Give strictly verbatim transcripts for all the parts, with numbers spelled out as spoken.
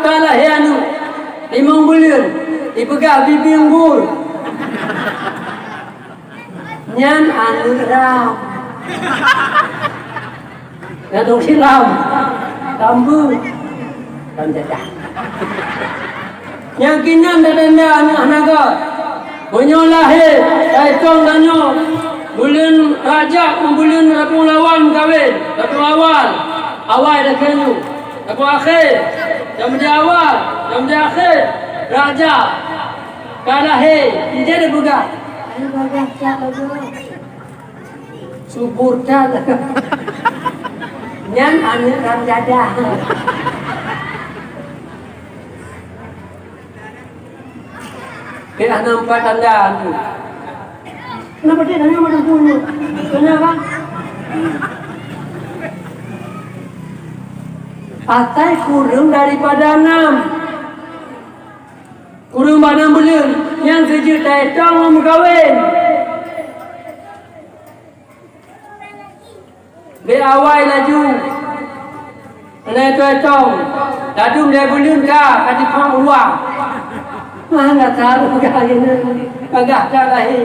ka lahé aneuk limong buleuen, ipeugah bibi unggul. Nyan aneuk ram. Nyan dong silam. Tambu. Ram jadah. Nyang kinan tanda-tanda aneuk hana göt. Meunyoe lahé, taitong tanyoe, buleuen Rajab ngon buleuen Rabiul Awal meukawen, Rabiul Awal, awai dakee nyoe, Rabiul Akhir, Ramadhan Awal, Ramadhan Akhir, Rajab, ka lahé, ija dipeugah, "Ayo bagah cak laju." Subur that. Nyan aneuk ram jadah. Pih hana empat tanda tu. Kenapa dia tanya pada guru? Kenapa? Asai kureueng daripada enam. Kureueng bak enam buleuen, nyan keujeuet taitong meukawen. Bèk awai laju. Hana itong-itong. Ladôm lhèe buleuen ka, ka jipeuruwah. Hana tahu ka bagah ka lahé.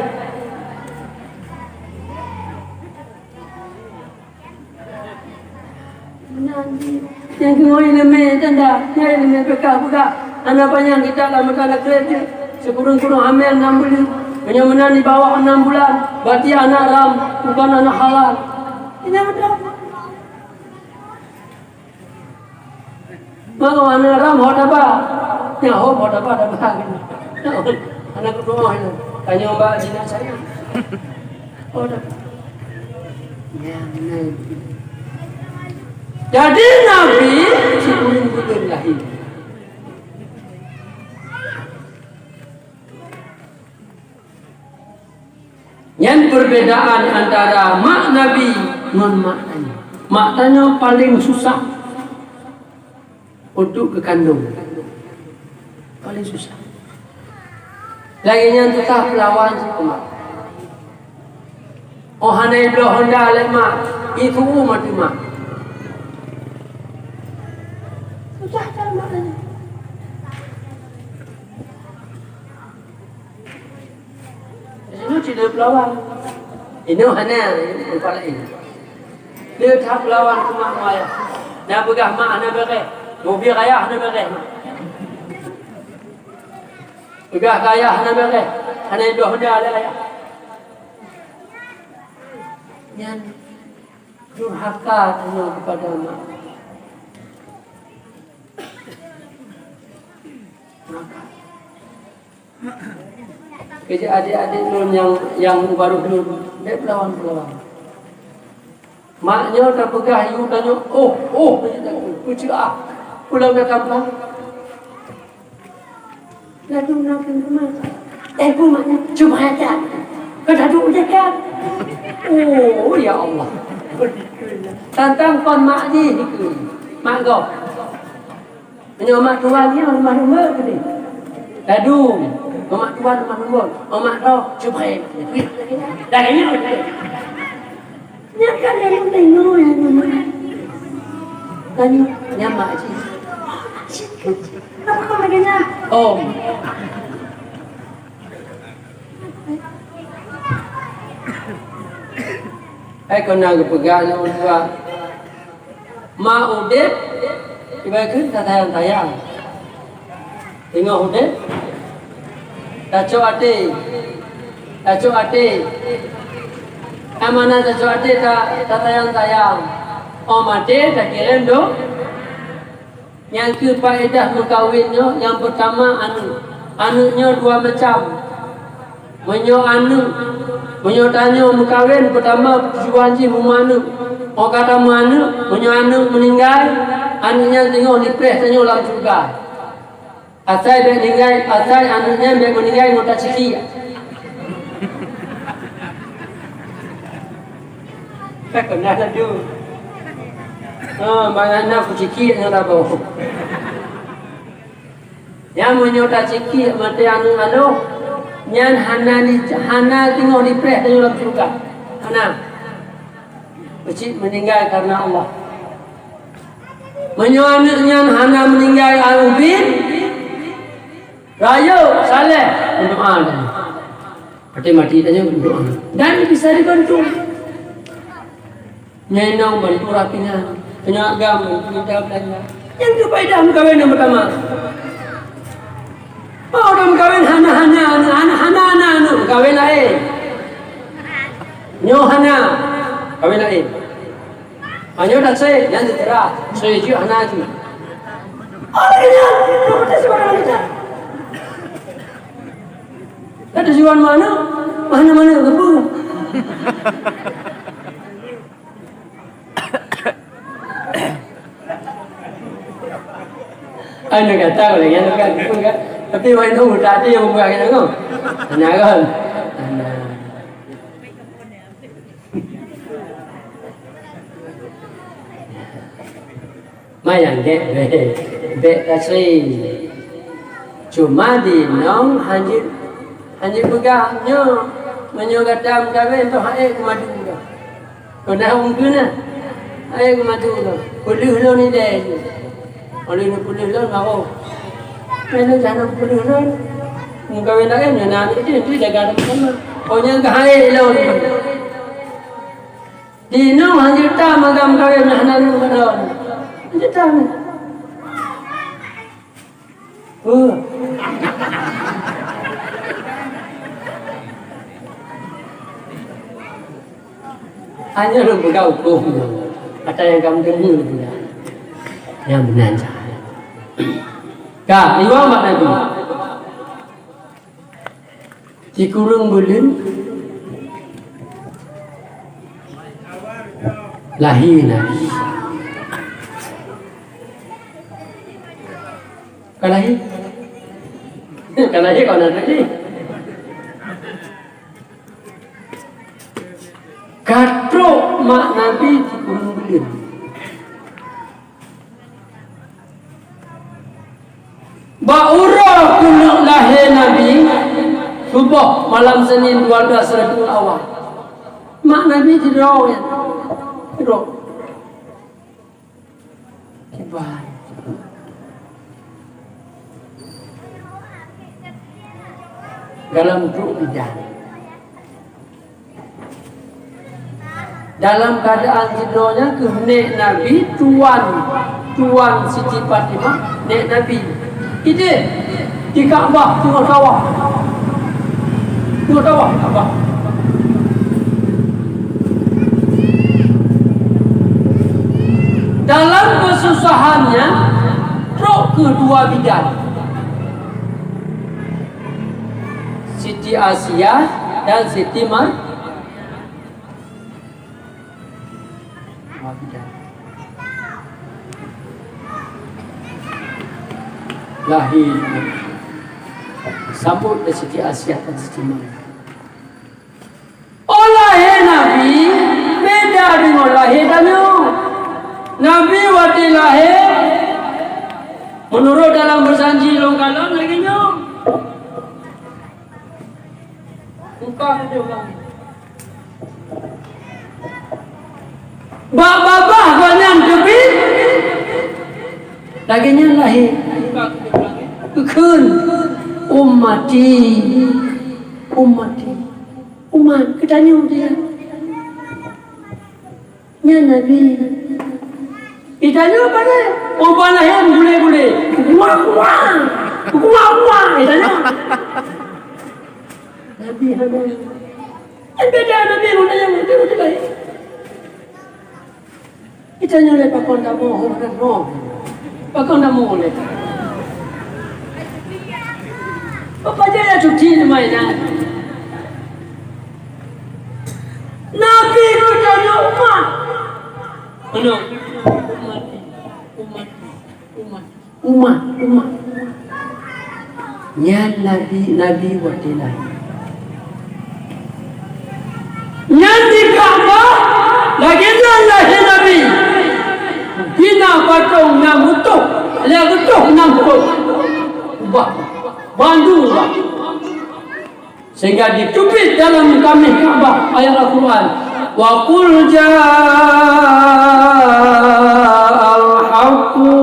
Nyang keunoe iéleumé tanda, nyang iéleumé peugah-peugah. Hana panyang kitab lam meukawen jih. Sikureueng-kureueng hamil enam buleuen. Meunyoe meunan di bawah enam bulan, berarti anak ram, bukan anak halal. Ingat betul. Mau aneuk ram ho taba. Nyan ho, ho taba, taba. Aneuk keudua nyoe. Tanyong bak jinak saya. Ho taba. Nyan, nyan. Jadi Nabi sikureueng buleuen lahé. Nyan perbedaan antara mak Nabi ngon mak tanyoe. Mak tanyoe paling susah untuk geukandong. Paling susah. Lagèe nyan teuka peulawan cit keu mak. Oh hana ibloe honda lé mak, itu u mati mak. Susah cara mak tanyoe. Inoe cit lheueh peulawan. Inoe hana, rupa laén. Lheueh that peulawan keu mak ngon ayah. Na peugah mak hana bèrèh. Mubi ayah hana bèrèh. Peugah keu ayah hana bèrèh. Hana idoh dah lé ayah. Nyan durhaka tanyoe kepada mak. Keu adék-adék lôn nyang, nyang baroh lôn, bèk peulawan-peulawan. Mak nyoe tapeugah yue tanyoe, "Oh, oh," peuceuah. Pulang datang pulang. Laju na keu rumah. Eh, bu mak nyoe, cuba aja. Kata duek je kan. Oh, ya Allah. Tantang kon mak jih dikeue. Mak gob. Meunyoe mak tuan nyan rumah leumbot tadi. Ladôm, mak tuan rumah leumbot. Oh, mak droe, cubai. Dah nyan. Nyan kan dalam tengok yang rumah. Tanya, nyan mak cik. Kenapa kau lagi nyan? Oh. Hai kau nak geupeugah lé ureueng tuha. Mak udép, ibarat kheun tatayang-tayang. Teungoh udép, tacok até, tacok até. Nyang mana tacok até ta-, tatayang-tayang. Óh maté takirém do-, Nyang keuh faedah meukawen nyoe, nyang peutama aneuk. Aneuk nyoe dua macam. Meunyoe aneuk, meunyoe tanyoe meukawen, peutama tujuan jih meumeuaneuk. Óh ka tameuaneuk, meunyoe aneuk meuninggai, aneuk nyan teungoh dipreh tanyoe lam syeuruga. Asai bèk ninggai, asai aneuk nyan bèk meuninggai ngon tacikiek. Ka keunan laju. Ha, mangat na kucikiek ngon laboh. Nyan meunyoe tacikiek maté aneuk aloh, nyan hana ni, hana teungoh dipreh tanyoe lam syeuruga. Hana. Cit meuninggai karena Allah. Meunyoe aneuk nyan hana meuninggai ubit, rayeuk, saleh, meudoa tanyoe. Watèe maté tanyoe meudoa. Dan bisa dibantu. Nyoe inong bantu rot pingan, nyoe agam bantu ida beulanja. Nyang keu faedah meukawen nyang peutama. Oh, ureueng meukawen hana-hana, hana-hana, hana-hana meukawen laén. Nyoe hana, kawen laén. Meunyoe dak seuh, nyan teuteura, seuh jeuet hana jeuet. Oh, lagèe nyan, protes barang kita. Kata si Wan mana? Mana-mana ke pun. Anu kata orang yang bukan, bukan. Tapi wai nunggu tadi yang bukan kita tu. Hanya kan. Hanya. Manyang gét bèk, bèk tasri. Cuma di inong hanjeuet, hanjeuet peugah nyoe, meunyoe gata meukawen toh haék keu madu toh. Keu na ureueng keu na, haék keu madu toh. Peuleueh lôn ilèe jih. Oleh nyoe peuleueh lôn baru. Meunyoe hana peuleueh lôn, meukawen laén nyoe na aneuk jih, tu jaga teuma. Oh nyan ka haék lôn. Di inong hanjeuet tam agam kawén nyang hana lôn keudroe. Hanjeuet tam. Huh. Hanya lôn peugah hukôm. Kata nyang kamu deungoe lôn peugah. Nyang meunan cit. Ka, iwa mak Nabi. Sikureueng buleuen lahé Nabi. Ka lahé? Ka lahé kon Nabi. Ka trok mak Nabi sikureueng buleuen. Bak uroe keuneuk lahé Nabi, suboh malam Senin dua belas Rabiul Awal. Mak Nabi sidroe, sidroe. Kiban. Dalam trok bidan. Dalam keuadaan sidroe nyan keuh nèk Nabi, tuan, tuan Siti Fatimah, nèk Nabi. Idéh di Ka'bah teungoh tawaf. Teungoh tawaf Ka'bah. Dalam keususahan nyan, trok keuh dua bidan. Siti Asiah dan Siti Mar-, Mabidah. Lahé. Sambot lé Siti Asiah dan Siti Maryam. Oh, lahé Nabi beda deungon lahé tanyoe. Nabi watèe lahé, meunurot dalam peujanji lôn kalon lagèe nyoe. Buka pintoe langèt. Bak babah gobnyan teubiet, lagèe nyan lahé. Geukheun, "Ummati, ummati, umat geutanyoe." Nyan Nabi. Geutanyoe padahai, oh, bak lahé gulé-gulé. Kuah-kuah. Kuah-kuah, geutanyoe. Nabi hana. Kan beda Nabi ngon tanyoe, beutôi, beutôi. Geutanyoe lé pakon tamoe, pakon tamoe lé. Apa jadi cuti ni mainan? Nabi geutanyoe umat. Meunoe. Umat. Umat. Umat. Umat. Umat. Nyan Nabi, Nabi watèe lahé. Nyan di Ka'bah, lagèe nyan lahé Nabi. Bina patong nyang utoh, lhèe reutôh nam ploh. Ubah. Bandum ubah. Sehingga ditulis dalam tameh Ka'bah ayat Al-Quran, "Wa qul ja'al haqqu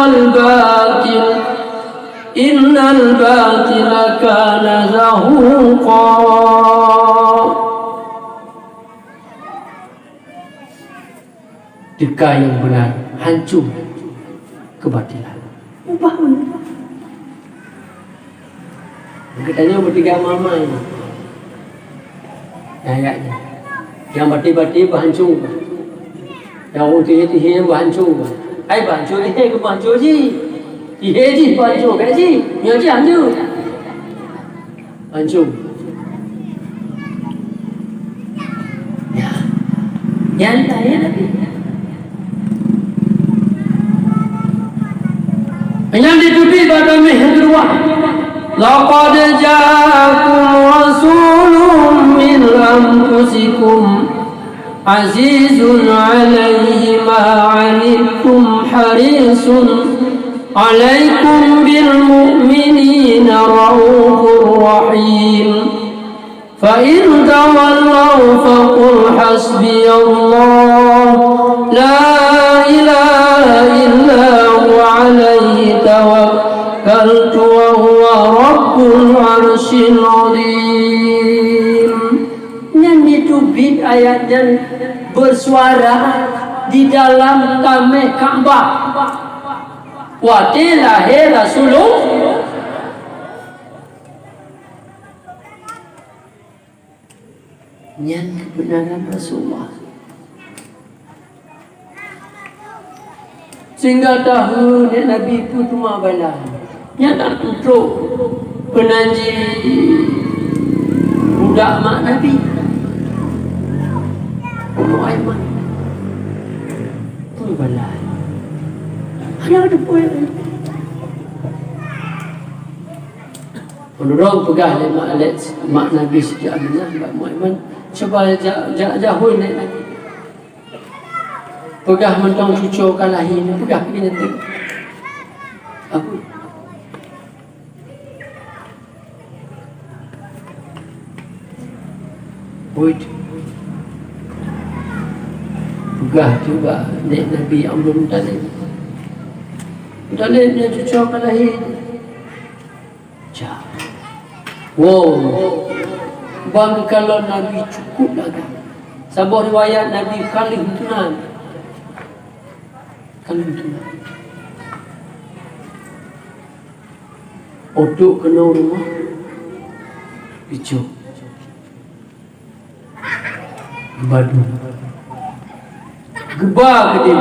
الباطل، إن الباطل كان زهوقا. Teuka nyang beuna, hancô keubatilan. Ubah. Geutanyoe beutiga mamai. Ayat nyan. Nyang baté-baté beuhancô. Nyang ureueng tihé-tihé beuhancô. Ai beuhancô lihé keu beuhancô jih. Tihé jih beuhancô, bèk jih. Nyoe jih hancô. Hancô. Ya. Nyan tayue Nabi. Nyan jiteubiet bak tameh keudua. Laqad ja'akum rasulun min anfusikum azizun 'alaihi ma 'anittum harisun 'alaikum bil mu'minina raufur rahim. فإن تولوا فقل حسبي الله لا إله إلا هو عليه توكلت وهو رب العرش العظيم. Nyan jiteubiet ayat nyan beusuara di dalam tameh Ka'bah. Watèe lahé Rasulullah. Nyan keubeunaran Rasulullah. Sehingga tahu nèk Nabi peuteuma bala. Nyan na trok peunan jih budak mak Nabi. Ummu Aiman. Peubalai. Hana teupeu. Meunurot peugah lé mak, lé mak Nabi Siti Aminah bak Muhammad, "Cuba ja-, ja-, jahôi nèk Nabi. Peugah mantong cucoe ka lahé, peugah keu nyan teuh." Abu. Buet. Peugah cuba nèk Nabi Abdul Muttalib. Muttalib nyan cucoe ka lahé. Cak. Wow. Ban kalon Nabi cukup lagak. Saboh riwayat Nabi kaleuh meutunan. Kaleuh meutunan. Utok keunoe rumoh. Icok. Geubadu. Geuba keudéh.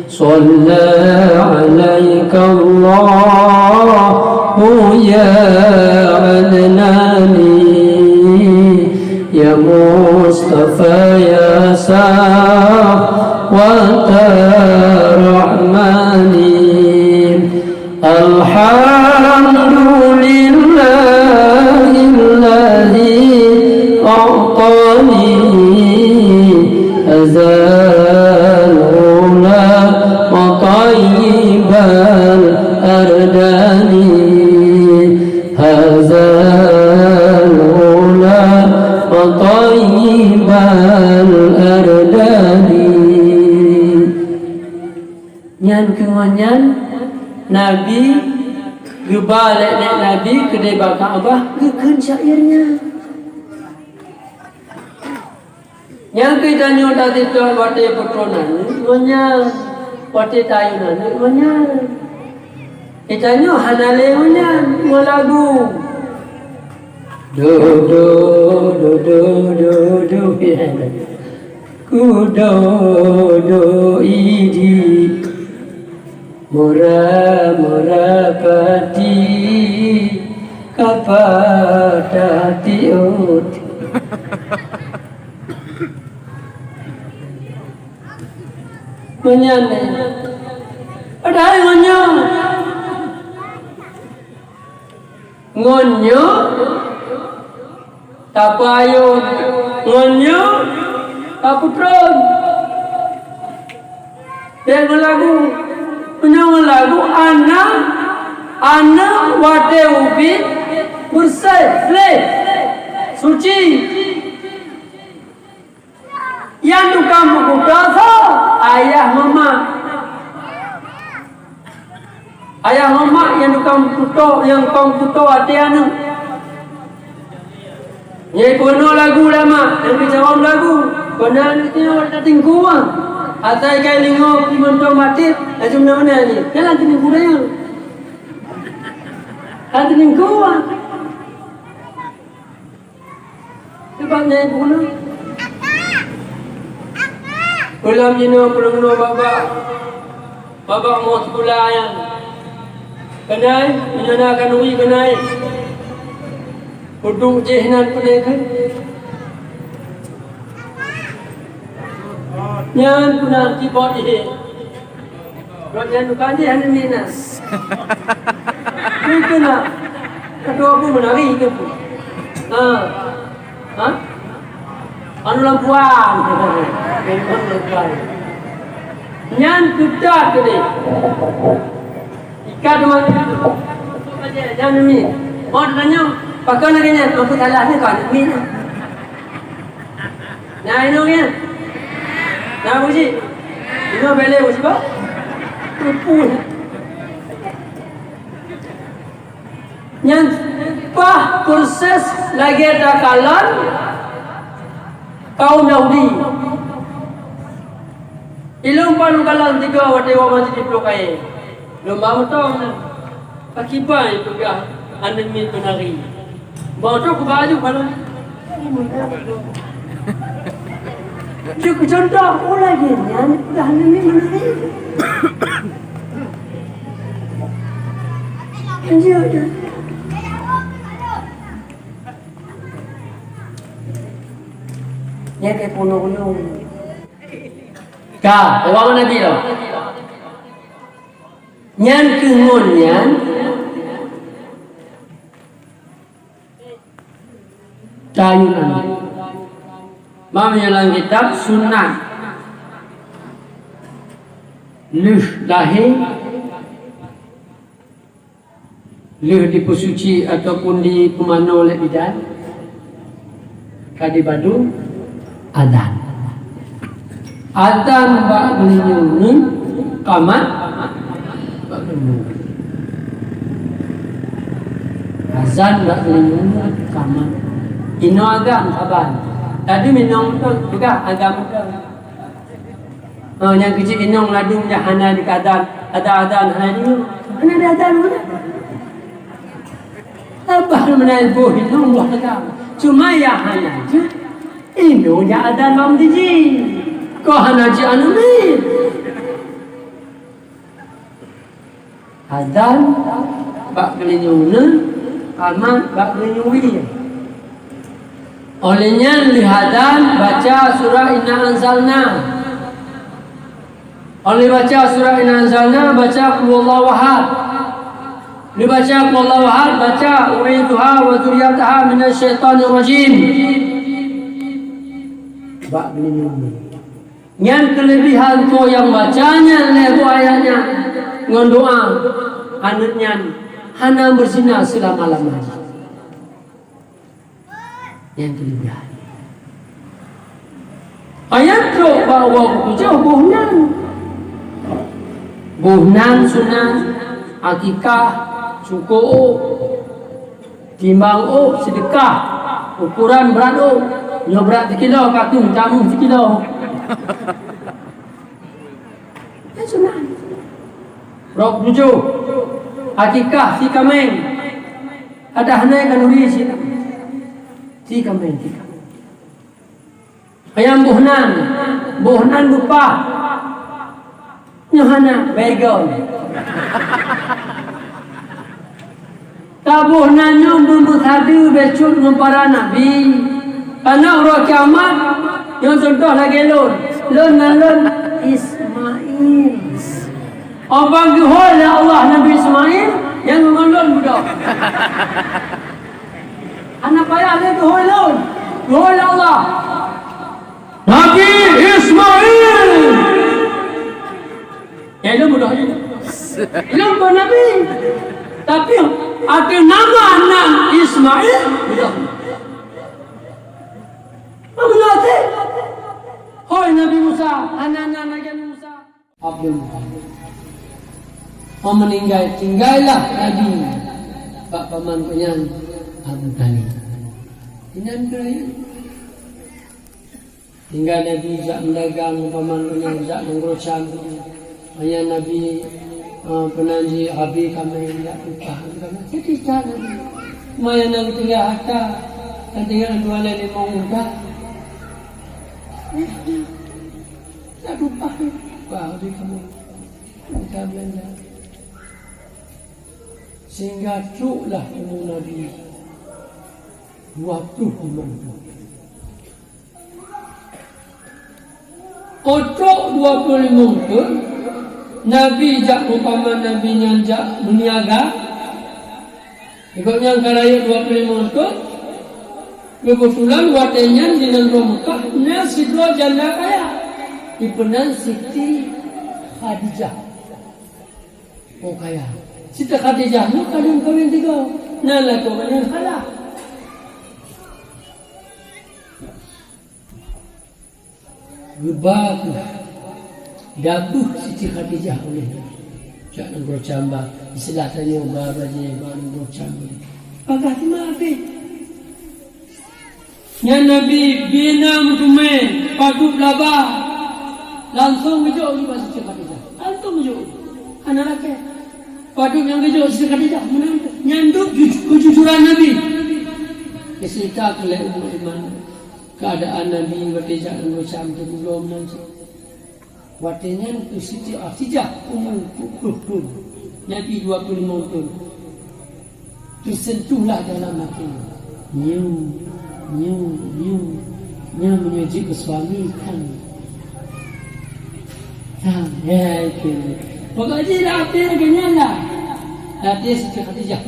Shalla 'alaika Allahu ya Adnani, ya Mustafa, ya Safwata Rahmani. Alhamdulillahilladzi a'tani hadzal ula wa thayyibal ardani. Hadzal ula wa thayyibal ardani. Nyan keuh ngon nyan, Nabi geuba lé nèk Nabi keudéh bak Ka'bah geukheun syair nyan. Nyan keuh tanyoe taseutôt watèe peutrôn aneuk ngon nyan, watèe tayue aneuk ngon nyan. Geutanyoe hana lé ngon nyan, ngon lagu. Do, do, do, do, do, do. Kudo-do idi, mura-mura pati, kapata tiut. Meunyan, padahai meunyoe Ngon nyoe tapeuyuem, ngon nyoe tapeutrôn. Bèk ngon lagu. Meunyoe ngon lagu, aneuk, aneuk watèe ubit beureuséh, gleh, suci. Nyang tukang meukuto soe? Ayah mama. Nyang tukang putôh, nyang kong putôh até aneuk. Nyang peunoh lagu lama, nyang keucawam lagu. Keunan itu tatingkuang. Asai kai lingo, imeuntoe maté, laju meunan-meunan ni. Nyan lam tatingkuang. Lam tatingkuang. Sebab nyang guna. Peulom jinoe peuleumoe babah, babah moh sikula nyan. Keunai, meunyoe na khanuri keunai. Uduk jih nan peunaikheun. Nyan peunan kibot jih. Rot nyan bukan jih hana minat. Itu nak. Aduh, aku menari ke apa? Ha. Ha? Anu lampuan. Nyan keutat tadi. Ikat teman. Nyan demi. Mau ditanya, pakon lagi nyan? Aku salah ni kan demi. Nah, inong nyan. Nah, Puji. Inong bela Puji, bah. Tepu. Nyan paih proses lagèe takalon kaum Yahudi. Ilôn pan kalon tiga watèe wa masjid di Pulo Kaye. Lôn ba meuto nyan. Pakiban peugah aneuk miet peunari. Ba meuto kuba aju kalon. Cuk contoh ulai nyan peugah aneuk miet peunari. Lanjut. Nyan keu peunoh-peunoh. Ka, awak Nabi lom. Nyan keu ngon nyan. Tayunan. Mam nyan lam kitab sunat. Lheueh lahé Lheueh dipeusuci ataupun dipeumanoe lé bidan, ka dibadu azan. Azan bak geulinyueng ngon kamat bak geulinyueng. Azan bak geulinyueng ngon kamat. Inoe azan saban. Tadi minong beutôi, peugah azan beutôi. Oh, nyang keuchik inong ladum nyang hana dikadan, ada-adan hana inong. Hana ada adan mana? Abah meunai boh inong boh adan. Cuma ya hana jeuet inong nyang adan bak meudiji. Kok hana jeuet aneuk miet? Adan bak geulinyueng neuk, kamat bak geulinyueng wie. Óh lheueh nyan lheueh adan baca surah Inna Anzalna. Óh lheueh baca surah Inna Anzalna, baca Qul Huwallahu Ahad. Lheueh baca Qul Huwallahu Ahad, baca U'idzuha wa dzurriyyataha minasy syaithanir rajim. Bak geulinyueng. Nyan keuleubihan po nyang baca nyan lhèe boh ayat nyan ngon doa, aneuk nyan hana beuzina seulama-lama jih. Nyan keuleubihan. Ayat trok bak uroe keutujôh boh nan. Boh nan sunat, akikah, syukoe. Timbang ôk seudeukah, ukoran brat ôk. Nyoe brat sikilo, ka kheueh tameuh sikilo. Nyan sunat. Rok tujoh, akikah si kaméng. Adak hana khanuri si, si kaméng, si kaméng. Nyang boh nan, boh nan beupah. Nyoe hana, baygon. Taboh nan nyoe beumeusadeue bacut ngon para nabi. Kana uroe kiamat, nyoe cuntoh lagèe lôn. Lôn nan lôn Ismail. Abang geuhôi lé Allah Nabi Ismail, nyang ngon lôn beudôh. Hana payah lé geuhôi lôn. Geuhôi lé Allah. Nabi Ismail. Ya, ilôn beudôh. Ilôn kon nabi. Tapi ateueh nama nan Ismail, beudôh. Beudôh. Hôi Nabi Musa, hana nan lagèe Musa. Abdul Muthalib. Meuninggai, tinggailah Nabi bak paman geuh nyan, Abu Thalib. Inan keuh. Tinggai Nabi jak meudagang, paman geuh nyan jak nanggroe Syam. Maya Nabi, eh, peunan jihabéh kaméng jak peugah. Jadi that Nabi. Maya Nabi tinggai harta, dan tinggai dua lé limong muda. Eh, tak lupa. Wah, di kamu. Kita belanja. Sehingga troklah umu Nabi dua puluh limong thon. Óh trok dua puluh limong thon, Nabi jak, umpama Nabi nyan jak meuniaga, gobnyan ka rayeuk dua puluh limong thon, keubeutulan watée nyan di nanggroe Meukah na sidroe janda kaya, dipeunan Siti Khadijah. Oh, kaya. Siti Khadijah nyoe ka lheueh kawen tiga. Na lakoe nyan khalah. Geuba kheueh, dabeuh Siti Khadijah uleh. Jak nanggroe Syam ba, istilah tanyoe ba bajée, ba nanggroe Syam. Bagaih teuma abéh. Nyan Nabi bina meuteumé padub laba, langsong geujok ubak Siti Khadijah. Langsong geujok. Hana lakée. Padub nyang geujok Siti Khadijah meunan. Nyan dum ju-, keujujuran Nabi. Geuseuta keu lé umat iman. Keuadaan Nabi watée jak nanggroe Syam teuh gohlom nan cit. Watée nyan keuh Siti Khadijah umu peuet ploh thon, Nabi dua puluh limong thon. Teusentuhlah dalam até. Nyoe, nyoe, nyoe, nyoe meunyoe jeuet keu suami kan. Kan, ya, itu. Pokok jih lam até lagée nyan lah. Lam até Siti Khadijah.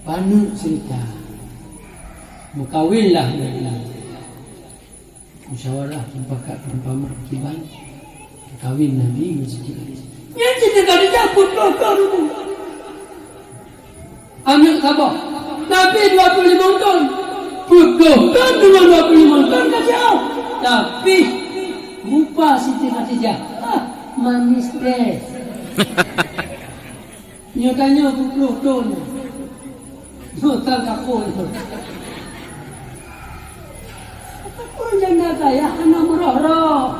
Paneuk cerita. Meukawenlah Nabi. Musyawarah mufakat, mufakat kiban, kawin Nabi ngon Siti Khadijah. Nyan Siti Khadijah peuet ploh thon umu. Aneuk saboh. Nabi dua puluh limong thon. Peuet ploh thon deungon dua puluh limong thon ka jiôh. Tapi rupa Siti Khadijah, ah, manis deh. Nyoe tanyoe peuet ploh thon. Nyoe tan kaphôn. Ureueng janda kaya hana meuroh-roh.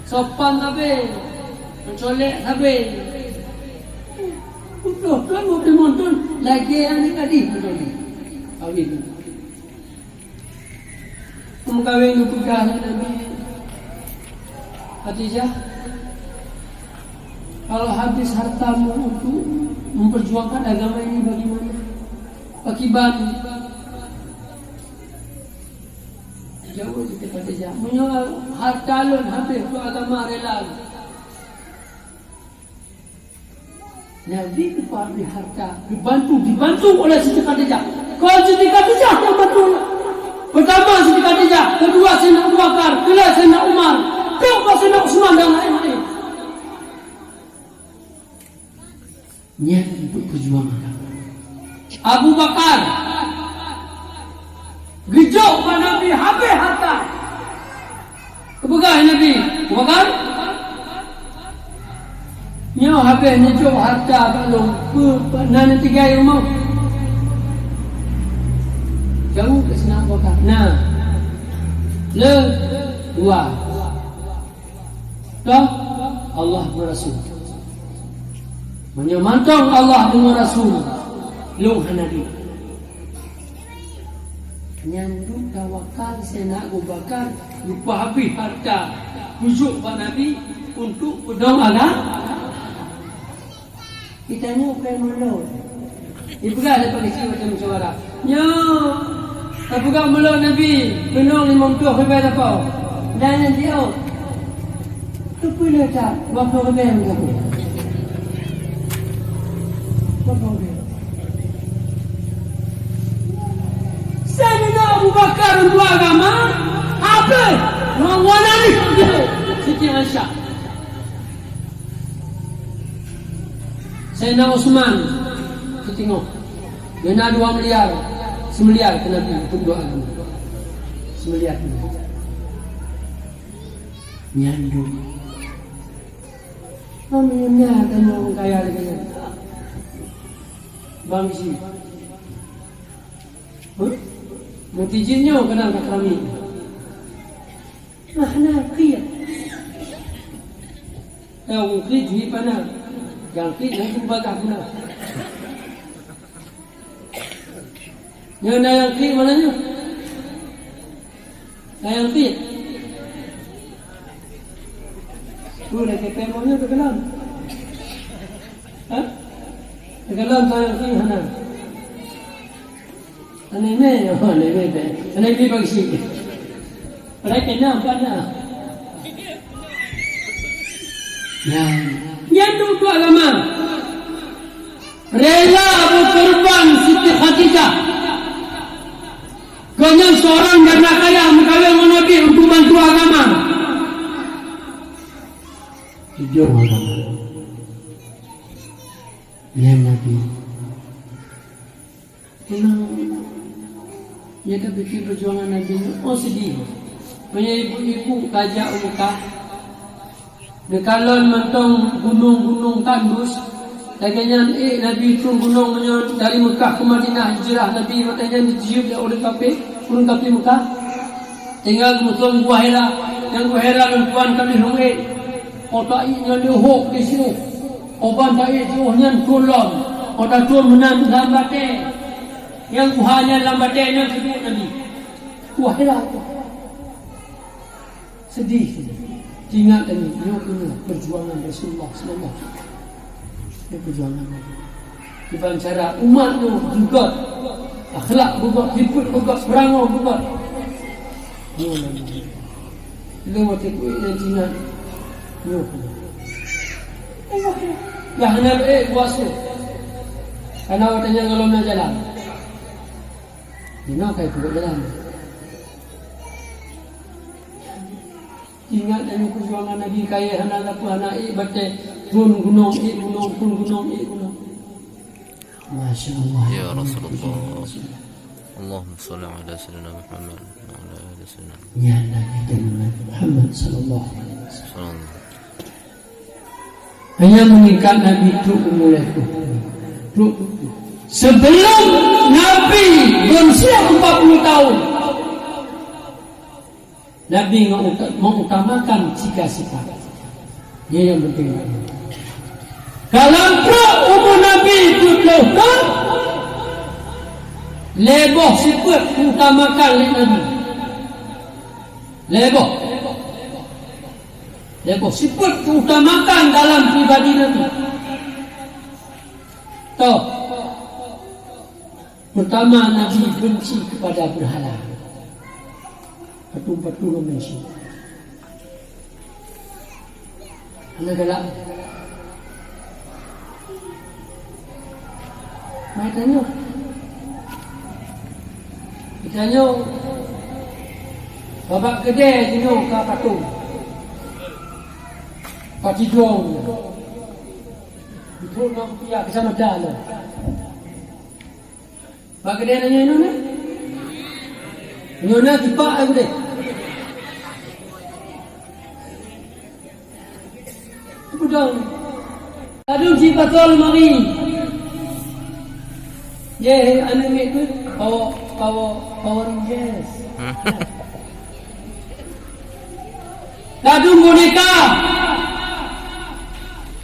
Sopan sabe, meucolek sabe. Peuet ploh thon, dua puluh limong thon, lagée aneuk gadih meucolek. Kawin. Meukawen geupeugah lé Nabi, "Khadijah, kalau habis hartamu untuk memperjuangkan agama ini, bagaimana? Pakiban?" Jaweueb Siti Khadijah, "Meunyoe harta lôn habéh keu agama, rela lôn." Nabi geupeuhabéh harta, geubantu, dibantu oleh Siti Khadijah. Kon Siti Khadijah nyang bantu. Peurtama Siti Khadijah, keudua Saidina Abu Bakar, keulhèe Saidina Umar, trok bak Saidina Utsman dan laén-laén. Nyan untuk peujuang agama. Abu Bakar geujok bak Nabi habéh harta. Geupeugah Nabi, "Abu Bakar, nyoe habéh neujok harta bak lôn, peue, peue na neutinggai rumoh?" Jaweueb lé Saidina Abu Bakar, "Na. Le, dua. Toh, Allah ngon Rasul. Meunyoe mantong Allah deungon Rasul, lôn hana duek." Nyan dum tawakal Saidina Abu Bakar, geupeuhabéh harta, geujok bak Nabi untuk peudong agama. Geutanyoe keu mulod. Dipeugah lé Pak Geuchik watèe musyawarah, "Nyoe, tapeugah mulod Nabi, keunong limong ploh ribèe lapau. Dan nyang jiôh, keupeue le that dua ploh ribèe meugapu?" Dua ploh ribèe. Saidina Abu Bakar untuk agama, habéh ngon wana jih Siti Aisyah. Saidina Utsman siteungoh. Geuh na dua miliar, seumiliar keu Nabi untuk doa agama. Seumiliar keu Nabi. Nyan dum. Kami nyan tanyoe ureueng kaya lagèe nyan. Bang si. Huh? Meuti jih nyoe keunong ka kami. Nah, na kriet. Nyang kriet jih pana. Nyang kriet nyang tu bagah guna. Nyoe na nyang kriet mana nyoe? Na nyang kriet? Tu dah kepeng nyoe teukeulom. Ha? Teukeulom tu nyang kriet hana. Aneh meh, oh, aneh meh, aneh meh bangsi. Padahai kena, bukan na. Nyan, nyan tu untuk agama. Rela berkorban Siti Khadijah. Gobnyan seorang janda kaya meukawen ngon Nabi untuk bantu agama. Jujur agama. Nyan Nabi. Memang, ya, tapi peujuangan Nabi nyoe, oh, sedih. Meunyoe ibu-ibu ka jak u Mekah, neukalon mantong gunong-gunong tandus, lagèe nyan, eh, Nabi turun gunong meunyoe dari Mekah ke Madinah hijrah, Nabi watèe nyan jijeuet lé ureueng kafé, ureueng kafé Mekah. Tinggai geumeutueng Gua Hira, nyang Gua Hira lôn tuan ka lheueh lôn ék. Ata ék nyan lé hok di siôh. Oban ta ék jiôh nyan thôn lom. Ata thôn meunan lam batèe. Nyang guha nyan lam batèe nyan keuduek Nabi. Gua Hira. Sedih. Ingat lagi, nyoe keuh perjuangan Rasulullah sallallahu alaihi wasallam. Nyoe perjuangan Nabi. Kiban cara umat nyoe beugöt, akhlak beugöt, sifeuet beugöt, peurangoe beugöt. Nyoe lagèe nyoe. Lôn watèe kuék nyan Cina. Nyoe. Dah hana ék puasa. Karena watèe nyan gohlom na jalan. Di na kai peubuet jalan. Ingat nyoe perjuangan Nabi kayèe hana lapôh hana ék batèe, turun gunong ék gunong, turun gunong ék gunong. Masya Allah. Ya Rasulullah. Allahumma shalli ala sayyidina Muhammad wa ala ali sayyidina. Nyan Nabi Muhammad sallallahu alaihi wasallam. Sallallahu. Hanya meningkat Nabi trok umur lhèe ploh. Trok. Sebelum Nabi berusia empat puluh tahun, Nabi meuuta-, mengutamakan tiga sifat. Ini yang penting. Dalam trok umur Nabi tujoh ploh tahun, lhèe boh sifat diutamakan lé Nabi. Lhèe boh. Lhèe boh sifat diutamakan dalam pribadi Nabi. Toh. Pertama, Nabi benci kepada berhala. Patung-patung Nabi benci. Hana galak. Mai tanyoe. Tanyoe. Babah keudè tanyoe ka patung. Ka tidong. Beutôi na rupiah keucamatan. Bak keudè nyoe na? Nyoe na tipak ai keudè. Peudong. Ladôm cit pasoe lemari. Yeh, aneuk miet tu Power, Power, Power Rangers. Ladôm boneka.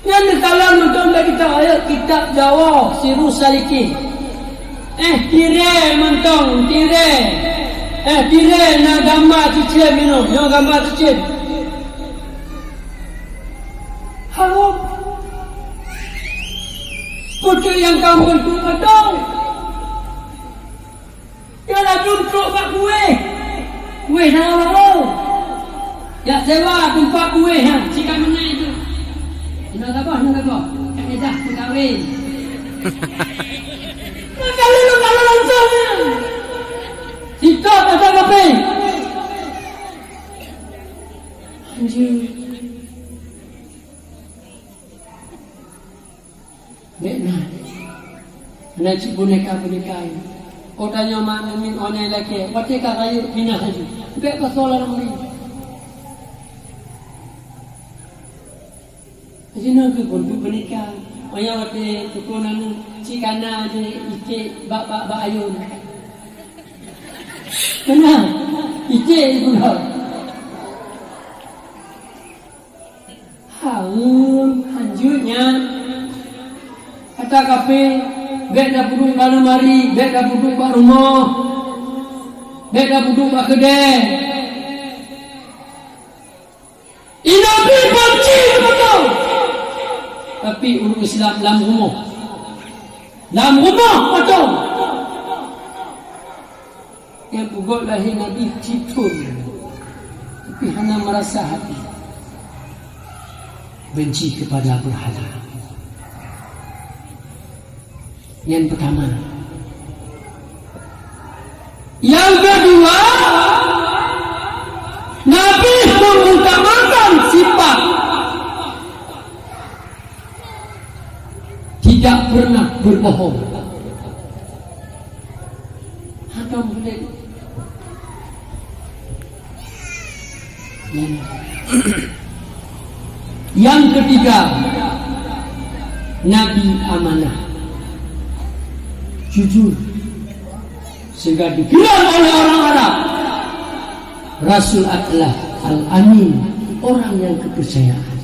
Nyan neukalon mantong bak kitab, ayat kitab Jawoe, Sirus Salikin. Eh, tirèe mantong, tirèe. Eh, tirèe na gamba cicém inoe, nyoe gamba cicém. Harôh. Peue nyang ka meubentuk mantong. Nyan ladôm trok bak kuéh. Kuéh na lawa. Jak sewa teumpat kuéh nyan, si ka meunai tu. Hana saboh, hana saboh. Ka edah meukawen. Maka lôn ka lôn langsong nyan. Sikok ata kape. Anjing. Bèk na. Na cit boneka-boneka nyoe. Oh, tanyoe mak namiet, oh, nyan lakèe. Watèe ka rayeuk pinah laju. Bèk pasoe lam ri. Jinoe keuh peunikah. Manyang watèe tukoe nanggroe cit kana jih icek bak, bak, bak ayôn. Kana icek gula. Haweuem, hanjeuet nyan. Kata kafé, bèk tapeuduek bak leumari, bèk tapeuduek bak rumoh, bèk tapeuduek bak keudè. Nabi banci keu patong. Tapi ureueng Islam lam rumoh. Lam rumoh patong. Nyang peugot lahé Nabi cithôn, tapi hana meurasa hati benci kepada berhala. Nyang peutama. Nyang keudua, Nabi mengutamakan sifat tidak pernah berbohong. Hana boleh. Nyang ketiga, Nabi amanah, jujur, sehingga dibilang oleh orang Arab, Rasul adalah Al-Amin, orang yang kepercayaan.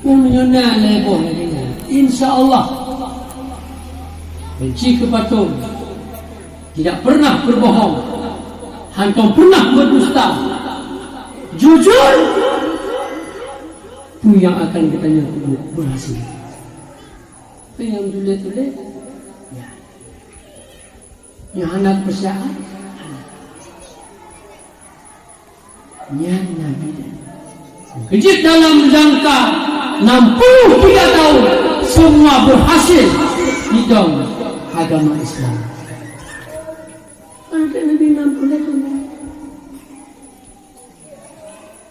Nyang meunyoe na lhèe boh lagèe nyan, insya Allah, benci keu patong, tidak pernah berbohong, hantom pernah berdusta, jujur, peue nyang akan geutanyoe peubuet berhasil. Peue nyang tuléh-tuléh, ya. Nyang hana peucaya, nyan Nabi. Keujeuet dalam jangka enam puluh tiga tahun, semua berhasil didong agama Islam. Ada Nabi enam puluh tahun.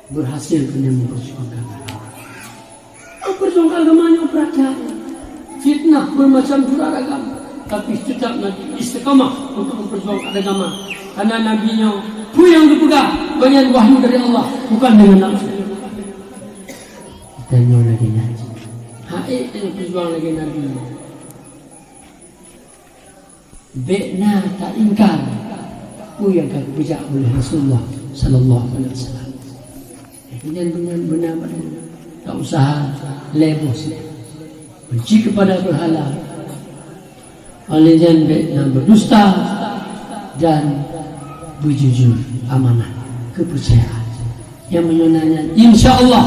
Berhasil keuneuk memperjuangkan agama. Memperjuangkan agama nyoe berat that. Fitnah bermacam jurah ragam, tapi tetap Nabi istiqamah untuk memperjuangkan agama. Karena Nabi nyoe, peue nyang geupeugah, gobnyan wahyu dari Allah, bukan dengan nafsu. Geutanyoe lagèe nyan. Hai, nyang peujuang lagèe Nabi nyoe. Bèk na taingkar peue nyang ka geupeujak oleh Rasulullah sallallahu alaihi wasallam. Nyan beuna, beuna, beuna. Tak usah lhèe boh sit. Benci kepada berhala. Oleh nyan bèk na berdusta dan bujujur, amanah, kepercayaan. Nyang meunyoe na nyan, insya Allah,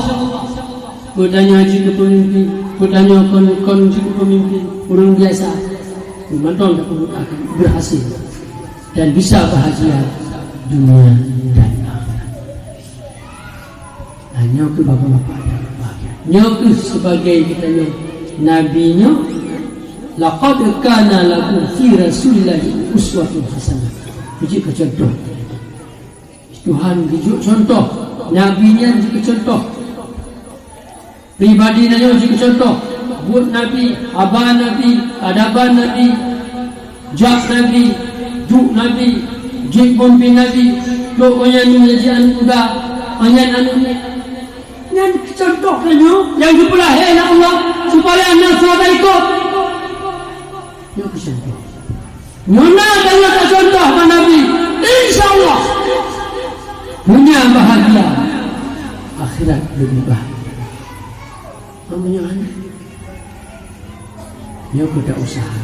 geutanyoe jeuet keu peumimpin, geutanyoe kon, kon jeuet keu peumimpin, ureueng biasa, mantong tapeubuet akan berhasil dan bisa bahagia dunia dan akhirat. Nah, nyoe keuh bapak-bapak dan ibu-ibu. Nyoe keuh sebagai geutanyoe Nabi nyoe, "Laqad kana lakum fi Rasulillahi uswatun hasanah." Jeuet keu contoh. Tuhan geujok contoh, Nabi nyan jeuet keu contoh. Pribadi nyan jeuet keu contoh. Buet Nabi, haba Nabi, adaban Nabi, jak Nabi, duek Nabi, jeuet meumimpin Nabi, trok nyan menjadi aneuk muda, nyan aneuk nyan. Nyan contoh tanyoe nyang geupeulahé lé Allah supaya na soe taikot. Nyoe keuh contoh. Nyoe na tanyoe tacontoh bak Nabi, insya Allah, dunia bahagia, akhirat leubeh bahagia. Meunyoe hana, nyoe keuh ta useuha.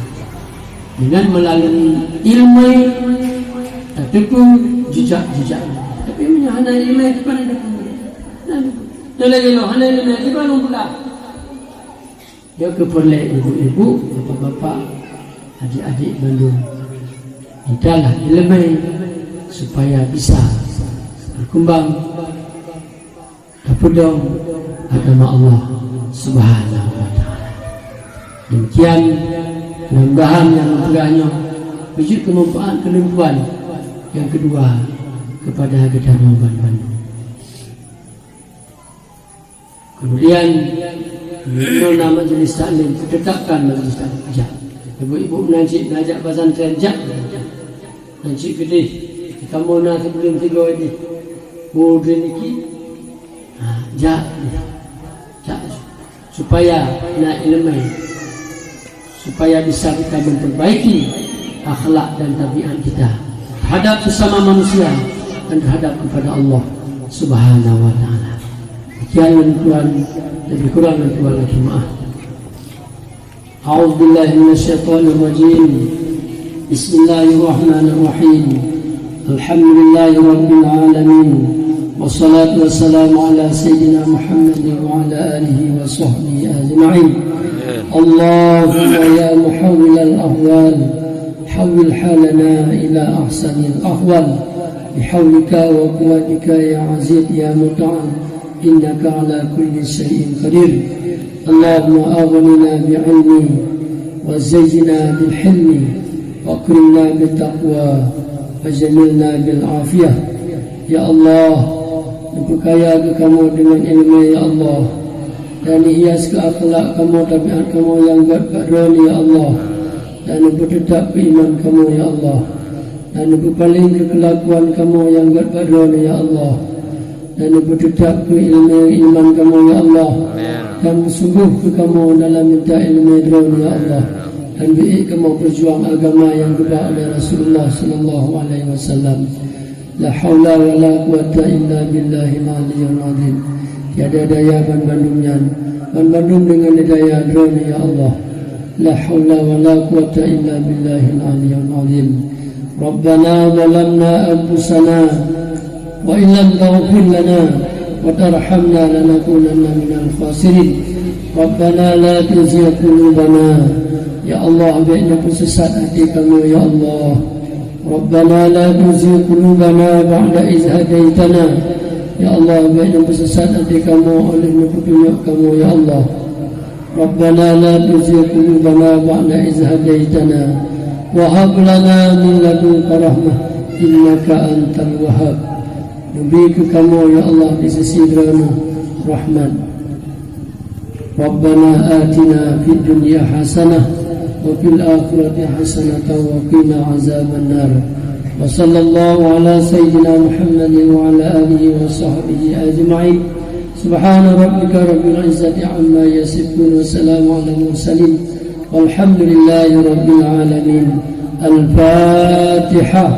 Dengan melalui ilmu, tateupeue jijak-jijak. Tapi meunyoe hana ilmu, kiban tateupeue? Hana tateupeue. Nyoe lagèe nyoe, hana ilmu, kiban tateupeue? Nyoe keuh peureulèe ibu-ibu, bapak-bapak, adik-adik bandum. Mintalah ileumèe supaya bisa berkembang, tapeudong agama Allah Subhanahu wa Ta'ala. Demikian, mudah-mudahan nyang meupeugah nyoe beujeuet keu manfaat keu lôn tuan. Nyang keudua, kepada geutanyoe ban-, bandum. Kemudian, meunyoe na majlis taklim, tetapkan majlis taklim. Jak. Ibu-ibu nan cit na jak pesantren, jak. Nan cit keudeh, kamoe na sibuleuen sigoe deh. Peue niki? Ha, jak. Jak. supaya na ileumèe, supaya bisa kita memperbaiki akhlak dan tabiat kita terhadap sesama manusia dan terhadap kepada Allah Subhanahu wa Ta'ala. Demikian dari Tuhan, lebih kurang dari Tuhan lagi maaf. أعوذ بالله من الشيطان الرجيم. بسم الله الرحمن الرحيم. الحمد لله رب العالمين. والصلاة والسلام على سيدنا محمد وعلى آله وصحبه أجمعين. اللهم يا محول الأحوال، حول حالنا إلى أحسن الأحوال، بحولك وقوتك يا عزيز يا متعال، إنك على كل شيء قدير. اللهم أغننا بعلم، وزينا بالحلم، وأكرمنا بالتقوى، وجملنا بالعافية. Ya Allah, neupeukaya keu kamoe deungon ileumèe, ya Allah, dan neuhias keu akhlak kamoe, tabiat kamoe nyang gèt bak Droeneuh, ya Allah, dan neupeuteutab keu iman kamoe, ya Allah, dan neupeupaleng keu keulakuan kamoe nyang gèt bak Droeneuh, ya Allah, dan neupeuteutab keu ileumèe iman kamoe, ya Allah, dan beusunggoh keu kamoe dalam minta ileumèe Droeneuh, ya Allah, dan beu ék kamoe peujuang agama nyang geuba lé Rasulullah sallallahu alaihi wasallam. La haula wa la quwwata illa billahil aliyyil azim. Tiada daya banmandum nyan, banmandum deungon daya Droeneuh, ya Allah. La haula wa la quwwata illa billahil aliyyil azim. Rabbana zalamna anfusana wa illam taghfir lana wa tarhamna lanakunanna minal khasirin. Rabbana la tuzigh qulubana. Ya Allah, bèk neupeusesat até kamoe, ya Allah. Rabbana la tuzigh qulubana ba'da idh hadaitana. Ya Allah, bèk neupeusesat até kamoe óh lheueh neupeutunyok kamoe, ya Allah. Rabbana la tuzigh qulubana ba'da idh hadaitana wa hab lana min ladunka rahmah innaka antal wahhab. Neubi keu kamoe, ya Allah, di sisi Droeneuh rahmat. Rabbana atina fid dunya hasanah wa fil akhirati hasanatan wa qina azabannar. Wa sallallahu ala sayyidina Muhammadin wa ala alihi wa sahbihi ajma'in. Subhana rabbika rabbil izzati amma yasifun wa salamun alal mursalin. Walhamdulillahi rabbil alamin. Al-Fatihah.